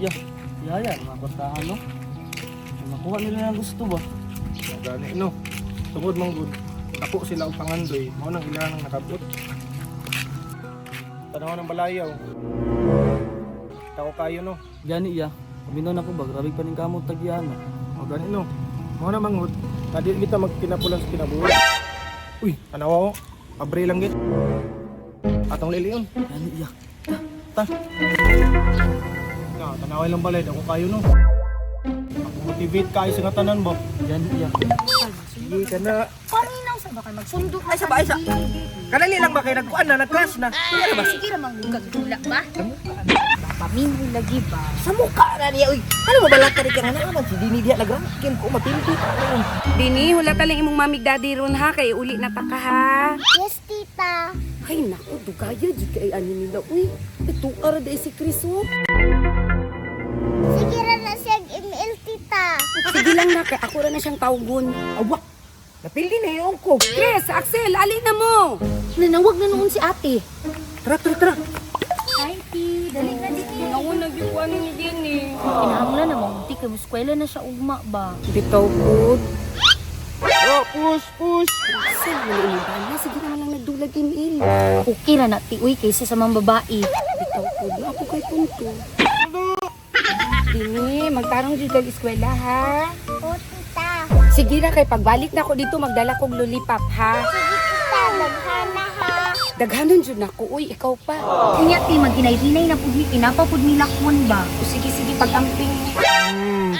Ya, yaya, mga kwartahan no. Nakuha nila ang gusto ba? Gani no. Tungod man gud. Dako sila og pangandoy, mao nang ilang ang nakabot. Tanaw ng balayaw. Tako kayo no. Gani ya, paminaw na ko ba, grabe pa ning kamot tagyan no. O gani no. Mao na manghud. Na di kita magkinapulan sa kinabuhi. Uy, tanawa ko. Abre lang gid. Atong liliyon. Gani ya. Ta. Na, tanaway lang balay dako kayo no. Ako motivate kayo sa nga tanan ba. Gani ya. Sige ka na. Paminaw sa baka magsundo Ay, sa ba, ay, sa. Kanali lang ba kay nagkuan na nag-crash na. Ay, sige ra man dula ba? Paminaw lagi ba? Sa mukha na niya uy. Ano mo balak ka nga naman si Dini diha nagrangkin ko mapinti ka. Dini, hula ka lang imong mamig daddy ron ha, kay uli na ta ka ha. Yes, tita. Ay naku, dugaya jud kay ani nila uy. Ito ara di si Chris oh. Sige ra na siya ML, tita. Sige lang na kay ako ra na siyang tawgon. Awa. Napili na yung ko. Chris, Axel, ali na mo. Nanawag na noon si ate. Tara, tara, tara. Hi, ti. Dali na din. Nauna gyud ko ani ni Dini. Kinahanglan na maunti kay eskwela na siya ugma ba. Bitaw pud. Oh, push, push. Axel, wala imong bana sige naman lang nagdulag email. Okay ra na ti uy kaysa sa mga babae. Bitaw pud, na ako kay punto. Dini, magtarong jud kag eskwela ha. Oh, tita. Sige ra kay pagbalik na ako dito magdala kog lollipop ha. Sige, tita. Naghana ha. Daghanon jud nako uy, ikaw pa. Unya ti maghinay-hinay na pud mi kinapa pud mi lakon ba. O sige sige pag-amping.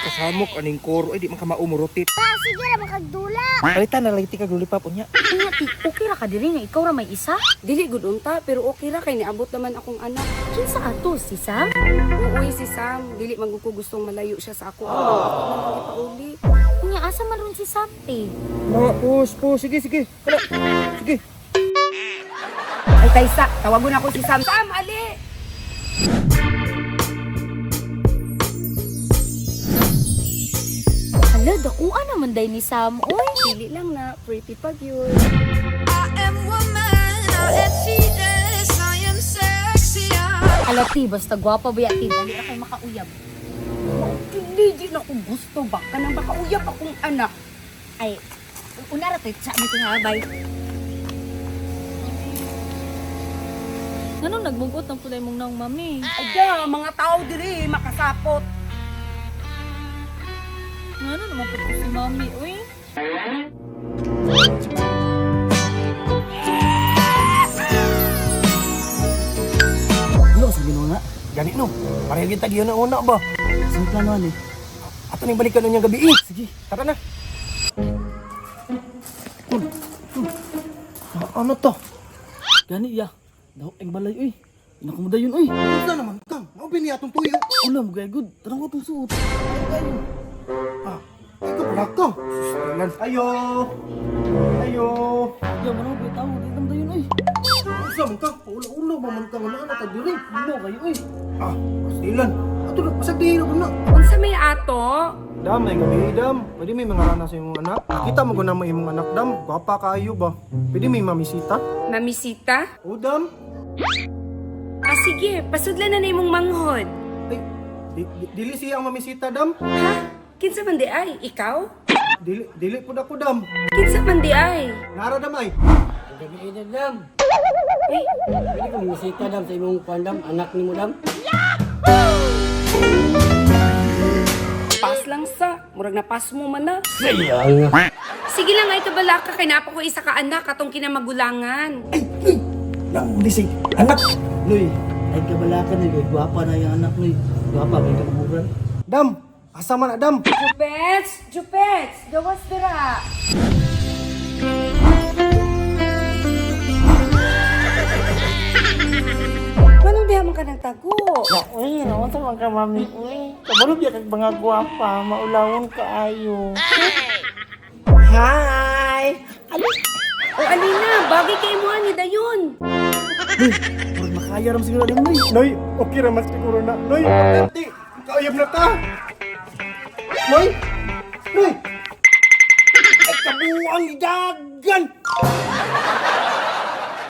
Kasamok aning koro ay di man ka maumurutit. Ta, sige ra makagdula. Palitan na lang ti kag lollipop unya. Unya ti okay ra ka diri nga ikaw ra may isa. Dili gud unta pero okay ra kay niabot naman akong anak. Kinsa ato si Sam? Uuwi si Sam, dili man gud ko gustong malayo siya sa ako. Ako man gipauli. Unya asa man ron si Sam te? Na, push, push. Sige, sige. Kana. Sige. Ay kaysa, tawagon ako si Sam. Sam, ali. Hala, dakuan naman day ni Sam oy. Dili lang na pretty pag yun. I am woman, I am fierce, I am sexy, I Hala ti, basta gwapa ba ya ti, dali ra kay makauyab. Hindi di na ko gusto ba kanang baka uyab akong anak. Ay, una ra to sa mi ha, bye. Ngano nagmugot ang pulay mong naong mami? Ay da, mga tao diri makasapot. Ngano naman po si mami, uy? Ano ka sa ginawa nga? Gani no. Pareho kita giyon na una ba? Sa plano ani. Ato ning balikan unyang gabi eh. Sige, tara na. Ano to? Gani ya. Daw ang balay uy. Naku mo dayon uy. Unsa naman ka? Mao ni atong tuyo. Ula mo gay good. Tara ko tong suot. Ah, ikaw pala ka. Sustilan. Ayo. Ayo. Ya mo na tawo di tam dayon uy. Unsa man ka? Ula-ula ba man ka wala na ta diri. Ano kayo uy. Ah, pastilan. Ato na pasag diri na. Unsa may ato? Dam, ay gabi, dam. Pwede may mga rana sa imong anak. Kita mo guna mo imong anak, dam. Gwapa kaayo ba? Pwede may mamisita? Mamisita? O, dam. Ah sige, pasudlan na na imong manghod. Ay, dili siya ang mamisita, dam. Ha? Kinsa man di ay? Ikaw? Dili, dili pud ako, dam. Kinsa man di ay? Nara, dam, ay. Gabi na dam. Uy, Pwede ko misita dam sa imong kuan dam, anak nimo dam. Pas lang sa. Murag na pas mo man na. Sayang. Sige lang ay kabala ka kay napa ko isa ka anak atong kinamagulangan. Ay, ay. Nang di si anak. Noy, ay kabalakan ni kay gwapa na yung anak noy. Gwapa ba yung kaburan? Dam, asa man na, dam? Jupets! Jupets! Gawas dira! Manong diha man ka ng tago? Uy, naman sa mga mami, uy. Kabalo biya kag mga gwapa, maulawon kaayo. Hi. O Alina, bagay kay mo ani dayon. Murag makaya ram siguro din noy. Noy, okay ra mas siguro na. Noy, ate, kauyab na ta. Noy, Noy. Ay, kabuang dagan.